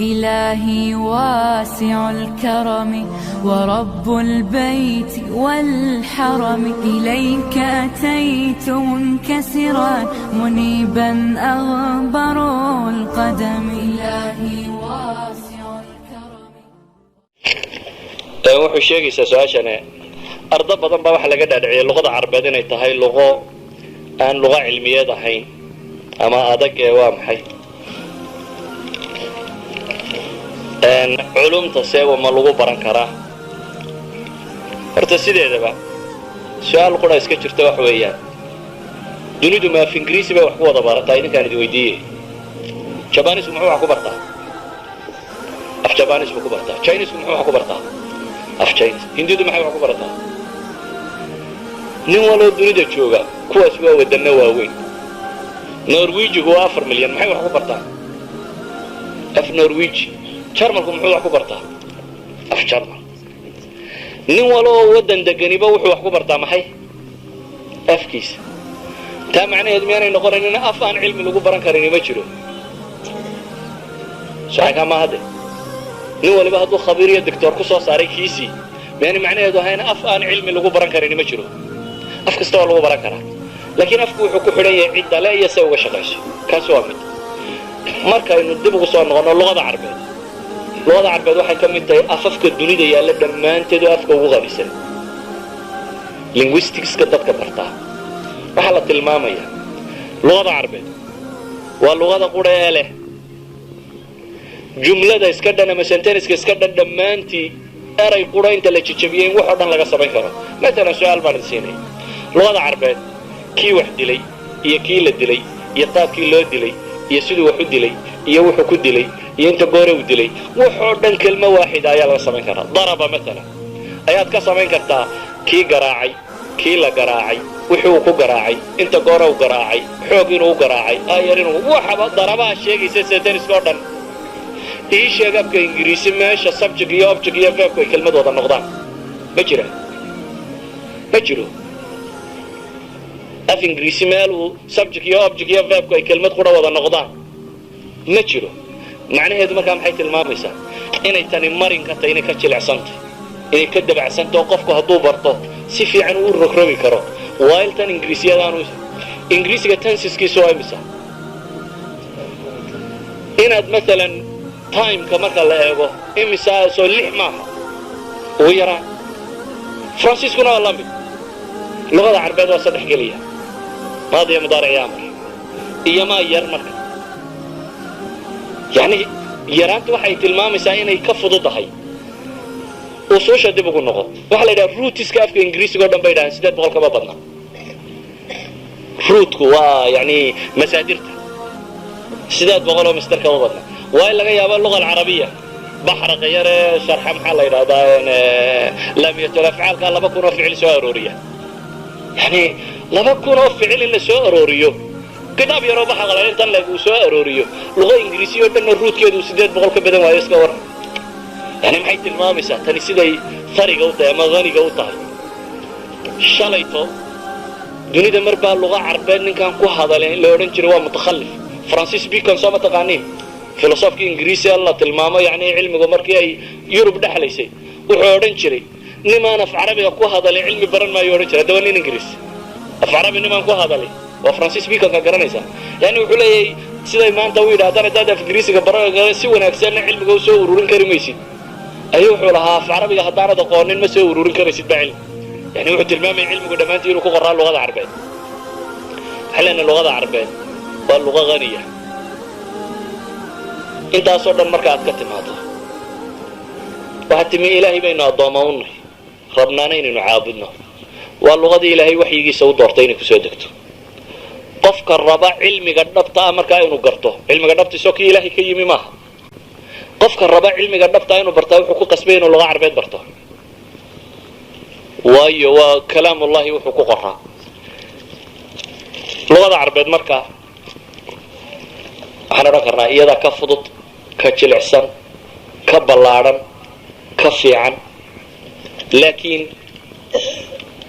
إلهي واسع الكرم ورب البيت والحرم، إليك أتيت منكسرا منيبا أغبر القدم. إلهي واسع الكرم. Wuxuu sheegaysaa su-aashane, ardo badan baa waxaa laga dhaadhiciyay luqada Carbeed inay tahay luqo aan luqa cilmiyeed ahayn ama adag. Ee waa maxay culumta seeba ma lagu baran karaa? Horta sideedaba su-aal qura iska jirta, wax weeyaan, dunidu ma af Ingiriisi bay wax ku wada barataa? Idinkaan idin weydiiyey, Jabanisku muxuu wax ku bartaa? Af Jabanis buu ku bartaa. Chinisku muxuu wax ku bartaa? Af Chinis. Hindidu maxay wax ku barataa? Nin waloo dunida jooga, kuwaas waa waddanno waaweyn. Norwijigu waa 4 milyan, maxay wax ku bartaa? Af Norwiji. Jarmalku muxuu wax ku bartaa? Af Jarmal. Nin waloo waddan deganiba wuxuu wax ku bartaa maxay? Afkiisa. Taa macnaheed miyaanay noqonayn in af aan cilmi lagu baran karini ma jiro? Soxankaa maaha de. Nin waliba hadduu khabiir iyo doctor ku soo saaray kiisii, miyaanay macnaheedu ahayn af aan cilmi lagu baran karini ma jiro? Af kasta waa lagu baran karaa, laakiin afku wuxuu ku xidhan yahay cidda le iyo se uga shaqayso. Kaasi waa mid. Markaynu dib ugu soo noqonno luqada Carbeed, luqada Carbeed waxay ka mid tahay afafka dunida yaalla dhammaanteed oo afka ugu qabisan. Linguisticska dadka bartaa waxaa la tilmaamaya luqada Carbeed waa luqada qura ee leh jumlada iska dhan ama sentenceska iska dhan dhammaantii eray qura inta la jejabiyey in wax oo dhan laga samayn karo. Matalan, su-aal baan idin siinaya: luqada Carbeed kii wax dilay iyo kii la dilay iyo qaabkii loo dilay iyo siduu wax u dilay iyo wuxuu ku dilay iyo inta goore uu dilay, waxoo dhan kelmo waaxida ayaa laga samayn karaa. Daraba matalan ayaad ka samayn kartaa kii garaacay, kii la garaacay, wixii uu ku garaacay, inta goore uu garaacay, xoog inuu u garaacay, ayar inuu waxaba darabaha sheegaysa, sentenceka oo dhan. Ii sheeg afka Ingiriisi meesha subject iyo object iyo verbku ay kelmad wada noqdaan. Ma jira, ma jiro af Ingiriisi meel uu subject iyo object iyo verbku ay kelmad qura wada noqdaan, ma jiro. Macnaheedu markaa maxay tilmaamaysaa? Inay tani marinka tahay, inay ka jilicsantay, inay ka dabacsantay, oo qofku hadduu barto si fiican uu rogrogi karo. While tan Ingiriisiyadaanu, Ingiriisiga tenseskiisu waa imisa? Inaad maalan timeka marka la eego, imisaasoo? Lix maaha ugu yaraan. Faransiiskuna waa la mid. Luqada Carbeed waa saddex keliya: maadiya, mudaaric iyo amar. Iyo maa yar marka, yacni yaraanta waxay tilmaamaysaa inay ka fududahay. Usuusha dib ugu noqo, waxaa la yidhaha rootska afka Ingiriisiga o dhan bay dhahaan 800 kama badna. Rootku waa yani masaadirta, 800 oo masdar kama badna. Waa in laga yaaba luga alcarabiya baxraqa yaree sharxa, maxaa la yidhahdaa, laamiyatul afcaalka, 2000 oo ficil soo arooriya. Yani 2000 oo ficil in la soo arooriyo kitaab yaroo baxraqa intan leeg uu soo arooriyo, luqa Ingiriisiya oo dhanna rootkeedu 800 ka badan waayo, iska waran. Yani maxay tilmaamaysaa tani? Siday fariga u tahay ama haniga u tahay. Shalayto dunida mar baa luqa Carbeed ninkaan ku hadalin la odhan jiray waa mutakhallif. Francis Bacon soo ma taqaaniin? Filosofkii Ingiriisi la tilmaamo, yani cilmigu markii ay Yurub dhexlaysay, wuxuu odhan jiray nimaan af Carabiga ku hadalin cilmi baran maayo odhan jiray. Haddaba nin Ingiriis af Carabi nimaan ku hadalin waa Francis Bacon ka garanaysaa. Yani wuxuu leeyahay, siday maanta u yidhahdaan haddaad af Ingiriisiga baran si wanaagsanna cilmiga usoo ururin kari maysid, ayuu wuxuu lahaa af Carabiga haddaanad aqoonin ma soo ururin karaysid ba cilmi. Yani wuxuu tilmaamaya cilmigu dhammaantii inuu ku qoraa luqada Carbeed. Waxay leenahay luqada Carbeed waa luqa haniya. Intaasoo dhan marka aad ka timaado, waxaad timi Ilaahay baynu addooma u nahay, rabnaana inaynu caabudno. Waa luqadii Ilaahay waxyigiisa u doortay inay kusoo degto. Qofka raba cilmiga dhabta ah markaa inuu garto, cilmiga dhabtiisoo kii Ilaahay ka yimi maaha, qofka raba cilmiga dhabtaa inuu bartaa wuxuu ku qasbay inuu luqa Carbeed barto, waayo waa kalaamullahi wuxuu ku qoraa luqada Carbeed. Markaa waxaan odhan karnaa iyadaa ka fudud, ka jilicsan, ka ballaadhan, ka fiican. Laakiin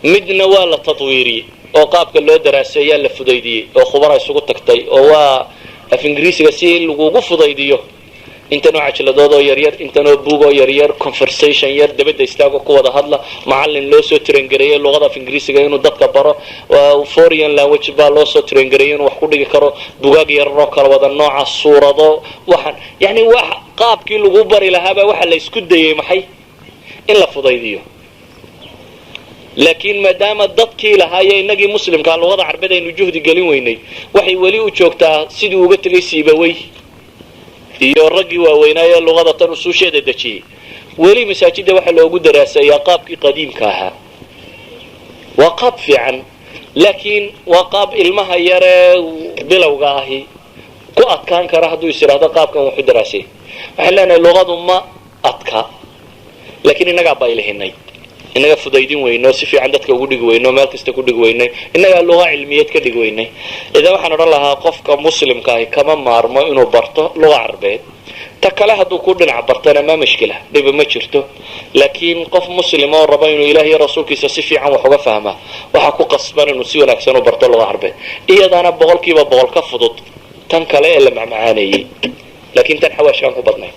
midna waa la tadwiiriyey oo qaabka loo daraaseeyaa la fudaydiyey oo khubara isugu tagtay, oo waa af Ingiriisiga si lagugu fudaydiyo. Intanoo cajiladood oo yaryar, intanoo buug oo yaryar, conversation yar, dabadda istaago, ku wada hadla, macallin loo soo train gareeyey luqada af Ingiriisiga inuu dadka baro, foreign language baa loo soo train gareeyey inuu wax ku dhigi karo, bugaag yararoo kala wada nooca, suurado, waxaan yani wax qaabkii lagu bari lahaabaa waxa la isku dayey maxay in la fudaydiyo. Laakiin maadaama dadkii lahaa iyo innagii Muslimkaa luqada Carbeed aynu juhdi gelin weynay, waxay weli u joogtaa sidii uga tegay Siibawey iyo raggii waaweynaaye luqada tan usuusheeda dejiyey. Weli masaajidda waxaa loogu daraaseeyaa qaabkii qadiimka ahaa. Waa qaab fiican, laakiin waa qaab ilmaha yaree bilowga ahi ku adkaan kara hadduu is idhaahdo qaabkan waxu daraasay. Waxaan leenahay, luqadu ma adka, laakiin innagaa baylihinay, innaga fudaydin weyno, si fiican dadka ugu dhigi weyno, meel kasta ku dhigi weynay, innagaa luqa cilmiyeed ka dhigi weynay. Idan waxaan odhan lahaa, qofka Muslimka ahi kama maarmo inuu barto luqa Carbeed. Ta kale hadduu ku dhinac bartana ma mashkila, dhiba ma jirto. Laakiin qof Muslim oo raba inuu Ilaah iyo Rasuulkiisa si fiican wax uga fahmaa waxaa ku qasban inuu si wanaagsan u barto luqa Carbeed. Iyadana 100% ka fudud tan kale ee la macmacaaneeyey, laakiin tan xawaashkaan ku badnayn.